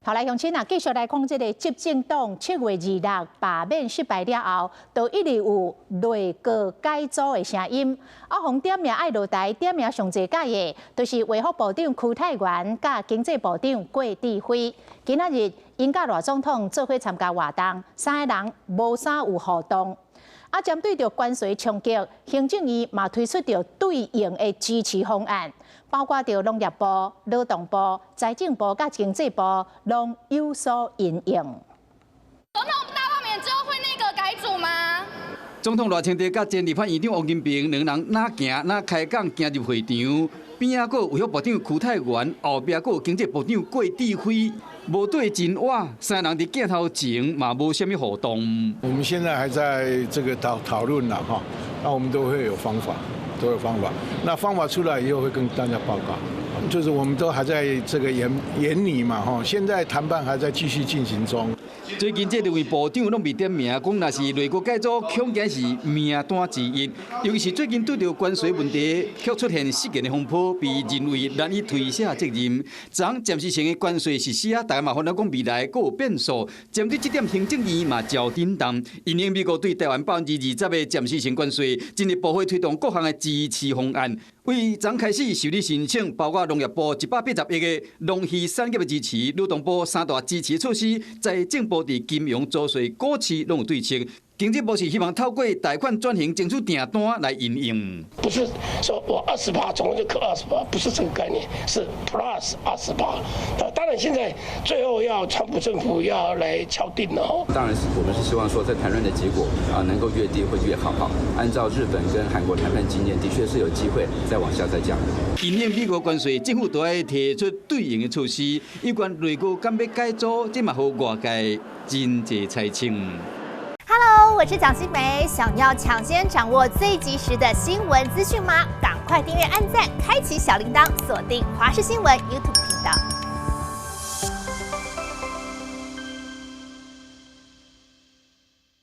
好來，鄉親啊，繼續來講這个執政黨7月26罷免失敗了後，就一直有內閣改組的聲音。啊，予點名愛落台，點名上濟擺的，就是衛福部長邱泰源佮經濟部長郭智輝。今仔日𪜶佮賴總統做伙參加活動，三个人無啥有互動。啊，針對著關稅衝擊，行政院嘛推出著對應的支持方案，包括著農業部、勞動部、財政部佮經濟部，攏有所因應。總統大罷免之後會內閣改組嗎？總統賴清德佮前立法院長王金平兩人若行若開講行入會場，邊仔閣有衛福部長邱泰源，後壁閣有經濟部長郭智輝，無對真話，三人佇鏡頭前嘛無啥物互動。我們現在還在這個討論啦，哈，那我們都會有方法，都有方法。那方法出來以後會跟大家報告，就是我們都還在這個研擬嘛，哈，現在談判還在繼續進行中。最近這兩位部長攏被點名，講若是內閣改組，恐驚是名單之一。尤其是最近拄著關稅問題，卻出現失言的風波，被認為難以推卸責任。昨暫時性的關稅實施啊，大家嘛煩惱講未來閣有變數。針對這點，行政院嘛較振動，因應美國對台灣20%的暫時性關稅，進入部會推動各項的支持方案。為昨開始受理申請，包括農業部180億的農漁產業的支持，勞動部三大支持措施，財政部佇金融、租稅、股市攏有對策。經濟部是希望透過貸款轉型爭取訂單來因應。不是說我二十趴，總共就扣二十趴，不是這個概念，是 plus 二十趴。當然現在最後要川普政府要來敲定了哦。當然是我們是希望說，在談判的結果啊，能夠越低會越好。哈，按照日本跟韓國談判經驗，的確是有機會再往下再降。因應美國關稅，政府都愛提出對應的措施。有關內閣敢欲改組，這嘛予外界真濟猜測。 Hello，我是蔣新梅，想要搶先掌握最及時的新聞資訊嗎？趕快訂閱、按讚、開啟小鈴鐺，鎖定華視新聞 YouTube 頻道。